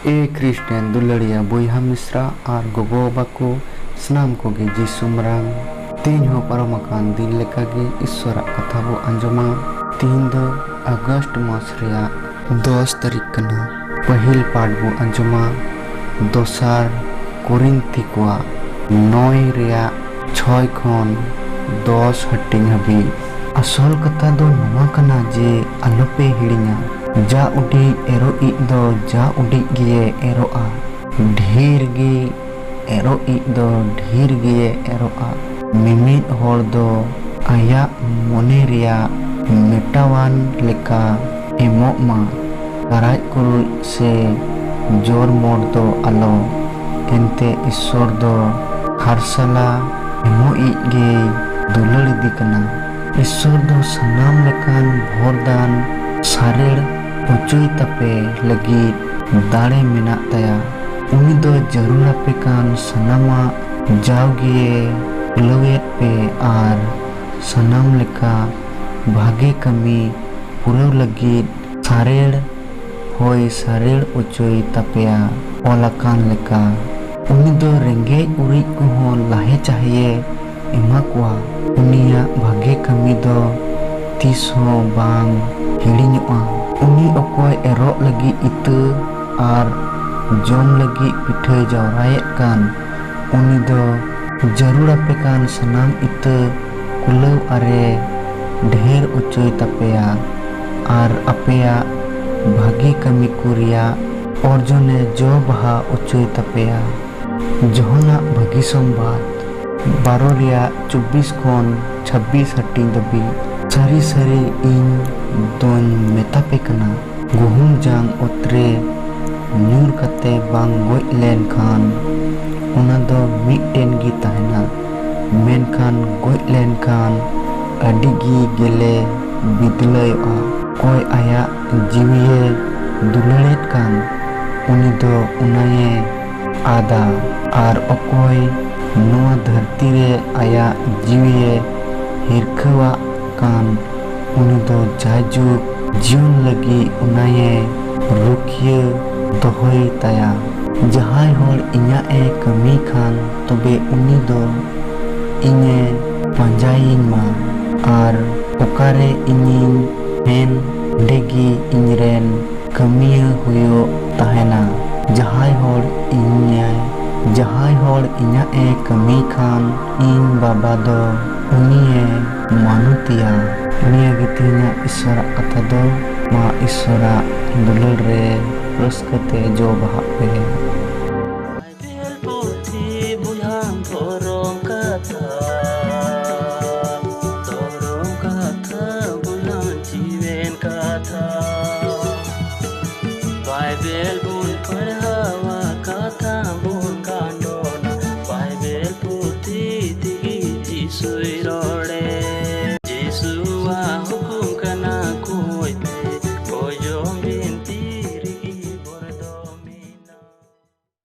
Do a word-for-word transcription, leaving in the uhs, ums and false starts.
ᱮ ᱠᱷᱨᱤᱥᱴᱟᱱ ᱫᱩᱞᱟᱹᱲᱤᱭᱟᱹ ᱵᱚᱭᱦᱟ ᱢᱤᱥᱨᱟ ᱟᱨ ᱜᱚᱜᱚ ᱵᱟᱵᱟ ᱠᱚ, ᱥᱟᱱᱟᱢ ᱠᱚᱜᱮ ᱡᱤᱥᱩ ᱢᱟᱨᱟᱝ᱾ ᱛᱮᱦᱮᱧ ᱦᱚᱸ ᱯᱟᱨᱚᱢ ᱟᱠᱟᱱ ᱫᱤᱱ ᱞᱮᱠᱟᱜᱮ ᱤᱥᱥᱚᱨᱟᱜ ᱠᱟᱛᱷᱟ ᱵᱚ ᱟᱸᱡᱚᱢᱟ᱾ ᱛᱮᱦᱮᱧ ᱫᱚ ᱟᱜᱚᱥᱴ ᱢᱟᱥ ᱨᱮᱭᱟᱜ ᱫᱚᱥ ᱛᱟᱹᱨᱤᱠᱷ ᱠᱟᱱᱟ᱾ ᱯᱟᱹᱦᱤᱞ ᱯᱟᱴ ᱵᱚ ᱟᱸᱡᱚᱢᱟ ᱫᱚᱥᱟᱨ ᱠᱚᱨᱤᱱᱛᱷᱤ ᱠᱚᱣᱟᱜ ᱱᱚᱭ ᱨᱮᱭᱟᱜ ᱪᱷᱚᱭ ᱠᱷᱚᱱ ᱫᱚᱥ ᱦᱟᱹᱴᱤᱧ ᱦᱟᱹᱵᱤᱡ᱾ ᱟᱥᱚᱞ ᱠᱟᱛᱷᱟ ᱫᱚ ᱱᱚᱣᱟ ᱠᱟᱱᱟ ᱡᱮ ᱟᱞᱚᱯᱮ ᱦᱤᱲᱤᱧᱟ, ᱡᱟ ᱩᱰᱤᱡ ᱮᱨᱚᱜ ᱤᱡ ᱫᱚ ᱡᱟ ᱩᱰᱤᱡ ᱜᱮ ᱮᱨᱚᱜᱼᱟ, ᱰᱷᱮᱨ ᱜᱮ ᱮᱨᱚᱜ ᱤᱡ ᱫᱚ ᱰᱷᱮᱨ ᱜᱮ ᱮᱨᱚᱜᱼᱟ᱾ ᱢᱤᱢᱤᱫ ᱦᱚᱲ ᱫᱚ ᱟᱭᱟᱜ ᱢᱚᱱᱮ ᱨᱮᱭᱟᱜ ᱢᱮᱴᱟᱣᱟᱱ ᱞᱮᱠᱟ ᱮᱢᱚᱜ ᱢᱟ, ᱠᱟᱨᱟᱡ ᱠᱩᱨᱩᱡ ᱥᱮ ᱡᱳᱨ ᱢᱳᱴ ᱫᱚ ᱟᱞᱚ, ᱮᱱᱛᱮ ᱤᱥᱥᱚᱨ ᱫᱚ ᱦᱟᱨᱥᱟᱞᱟ ᱮᱢᱚᱜ ᱤᱡ ᱜᱮᱭ ᱫᱩᱞᱟᱹᱲ ᱤᱫᱤ ᱠᱟᱱᱟ᱾ ᱤᱥᱥᱚᱨ ᱫᱚ ᱥᱟᱱᱟᱢ ᱞᱮᱠᱟᱱ ᱵᱷᱚᱨ ᱫᱟᱱ ᱥᱟᱨᱮᱲ ᱚᱪᱚᱭ ᱛᱟᱯᱮ ᱞᱟᱹᱜᱤᱫ ᱫᱟᱲᱮ ᱢᱮᱱᱟᱜ ᱛᱟᱭᱟ᱾ ᱩᱱᱤ ᱫᱚ ᱡᱟᱹᱨᱩᱲ ᱟᱯᱮ ᱠᱟᱱ ᱥᱟᱱᱟᱢᱟᱜ ᱡᱟᱣᱜᱮ ᱠᱩᱞᱟᱹᱣᱮᱫ ᱯᱮ ᱟᱨ ᱥᱟᱱᱟᱢ ᱞᱮᱠᱟ ᱵᱷᱟᱜᱮ ᱠᱟᱹᱢᱤ ᱯᱩᱨᱟᱹᱣ ᱞᱟᱹᱜᱤᱫ ᱥᱟᱨᱮᱲ ᱦᱚᱭ ᱥᱟᱨᱮᱲ ᱚᱪᱚᱭ ᱛᱟᱯᱮᱭᱟ᱾ ᱚᱞ ᱟᱠᱟᱱ ᱞᱮᱠᱟ, ᱩᱱᱤ ᱫᱚ ᱨᱮᱸᱜᱮᱡ ᱩᱨᱤᱡ ᱠᱚᱦᱚᱸ ᱞᱟᱦᱮ ᱪᱟᱦᱮᱭᱮ ᱮᱢᱟ ᱠᱚᱣᱟ᱾ ᱩᱱᱤᱭᱟᱜ ᱵᱷᱟᱜᱮ ᱠᱟᱹᱢᱤ ᱫᱚ ᱛᱤᱥ ᱦᱚᱸ ᱵᱟᱝ ᱦᱤᱲᱤᱧᱚᱜᱼᱟ᱾ ᱩᱱᱤ ᱚᱠᱚᱭ ᱮᱨᱚᱜ ᱞᱟᱹᱜᱤᱫ ᱤᱛᱟᱹ ᱟᱨ ᱡᱚᱢ ᱞᱟᱹᱜᱤᱫ ᱯᱤᱴᱷᱟᱹᱭ ᱡᱟᱣᱨᱟᱭᱮᱫ ᱠᱟᱱ, ᱩᱱᱤ ᱫᱚ ᱡᱟᱹᱨᱩᱲ ᱟᱯᱮ ᱠᱟᱱ ᱥᱟᱱᱟᱢ ᱤᱛᱟᱹ ᱠᱩᱞᱟᱹᱣ ᱟᱨᱮ ᱰᱷᱮᱨ ᱚᱪᱚᱭ ᱛᱟᱯᱮᱭᱟ ᱟᱨ ᱟᱯᱮᱭᱟᱜ ᱵᱷᱟᱹᱜᱤ ᱠᱟᱹᱢᱤ ᱠᱚ ᱨᱮᱭᱟᱜ ᱚᱨᱡᱚᱱᱮ ᱡᱚ ᱵᱟᱦᱟ ᱚᱪᱚᱭ ᱛᱟᱯᱮᱭᱟ᱾ ᱡᱚᱦᱚᱱᱟᱜ ᱵᱷᱟᱹᱜᱤ ᱥᱚᱢᱵᱟᱫ, ᱵᱟᱨᱚ ᱨᱮᱭᱟᱜ ᱪᱚᱵᱵᱤᱥ ᱠᱷᱚᱱ ᱪᱷᱟᱵᱵᱤᱥ ᱦᱟᱹᱴᱤᱧ ᱫᱷᱟᱹᱵᱤᱡ᱾ ᱥᱟᱹᱨᱤ ᱥᱟᱹᱨᱤ ᱤᱧ ᱫᱚᱧ ᱢᱮᱛᱟ ᱯᱮ ᱠᱟᱱᱟ, ᱜᱩᱦᱩᱢ ᱡᱟᱝ ᱚᱛ ᱨᱮ ᱧᱩᱨ ᱠᱟᱛᱮ ᱵᱟᱝ ᱜᱚᱡ ᱞᱮᱱ ᱠᱷᱟᱱ, ᱚᱱᱟ ᱫᱚ ᱢᱤᱫᱴᱮᱱ ᱜᱮ ᱛᱟᱦᱮᱱᱟ, ᱢᱮᱱᱠᱷᱟᱱ ᱜᱚᱡ ᱞᱮᱱ ᱠᱷᱟᱱ ᱟᱹᱰᱤ ᱜᱮ ᱜᱮᱞᱮ ᱵᱤᱫᱞᱟᱹᱭᱚᱜᱼᱟ᱾ ᱚᱠᱚᱭ ᱟᱭᱟᱜ ᱡᱤᱣᱤᱭᱮ ᱫᱩᱞᱟᱹᱲᱮᱫ ᱠᱟᱱ, ᱩᱱᱤ ᱫᱚ ᱚᱱᱟᱭᱮ ᱟᱫᱟ, ᱟᱨ ᱚᱠᱚᱭ ᱱᱚᱣᱟ ᱫᱷᱟᱹᱨᱛᱤ ᱨᱮ ᱟᱭᱟᱜ ᱡᱤᱣᱤᱭᱮ ᱦᱤᱨᱠᱷᱟᱹᱣᱟᱜ ᱠᱟᱱ, ᱩᱱᱤ ᱫᱚ ᱡᱟᱭᱡᱩᱜᱽ ᱡᱤᱭᱚᱱ ᱞᱟᱹᱜᱤᱫ ᱚᱱᱟᱭᱮ ᱨᱩᱠᱷᱤᱭᱟᱹ ᱫᱚᱦᱚᱭ ᱛᱟᱭᱟ᱾ ᱡᱟᱦᱟᱸᱭ ᱦᱚᱲ ᱤᱧᱟᱜ ᱮ ᱠᱟᱹᱢᱤ ᱠᱷᱟᱱ, ᱛᱚᱵᱮ ᱩᱱᱤ ᱫᱚ ᱤᱧᱮ ᱯᱟᱸᱡᱟᱭᱤᱧ ᱢᱟ, ᱟᱨ ᱚᱠᱟᱨᱮ ᱤᱧᱤᱧ ᱢᱮᱱ, ᱚᱸᱰᱮ ᱜᱮ ᱤᱧᱨᱮᱱ ᱠᱟᱹᱢᱤᱭᱟᱹ ᱦᱩᱭᱩᱜ ᱛᱟᱦᱮᱱᱟ᱾ ᱡᱟᱦᱟᱸᱭ ᱦᱚᱲ ᱤᱧᱟᱭ, ᱡᱟᱦᱟᱸᱭ ᱦᱚᱲ ᱤᱧᱟᱜ ᱮ ᱠᱟᱹᱢᱤ ᱠᱷᱟᱱ, ᱤᱧ ᱵᱟᱵᱟ ᱫᱚ ᱩᱱᱤᱭᱮ ᱢᱟᱱᱚᱛᱤᱭᱟ᱾ ᱱᱤᱭᱟᱹ ᱜᱮ ᱛᱮᱦᱮᱧᱟᱜ ᱤᱥᱚᱨᱟᱜ ᱠᱟᱛᱷᱟ ᱫᱚ᱾ ᱢᱟ ᱤᱥᱚᱨᱟᱜ ᱫᱩᱞᱟᱹᱲ ᱨᱮ ᱨᱟᱹᱥᱠᱟᱹ ᱛᱮ ᱡᱚ ᱵᱟᱦᱟᱜ ᱯᱮ᱾ ᱵᱟᱭᱵᱮᱞ ᱯᱩᱛᱷᱤ ᱵᱚᱭᱦᱟ ᱫᱷᱚᱨᱚᱢ ᱠᱟᱛᱷᱟ, ᱫᱷᱚᱨᱚᱢ ᱠᱟᱛᱷᱟ ᱵᱚᱭᱦᱟ ᱡᱤᱣᱮᱱ ᱠᱟᱛᱷᱟ᱾ ᱵᱟᱭᱵᱮᱞ ᱵᱚᱱ ᱯᱟᱲᱦᱟᱣ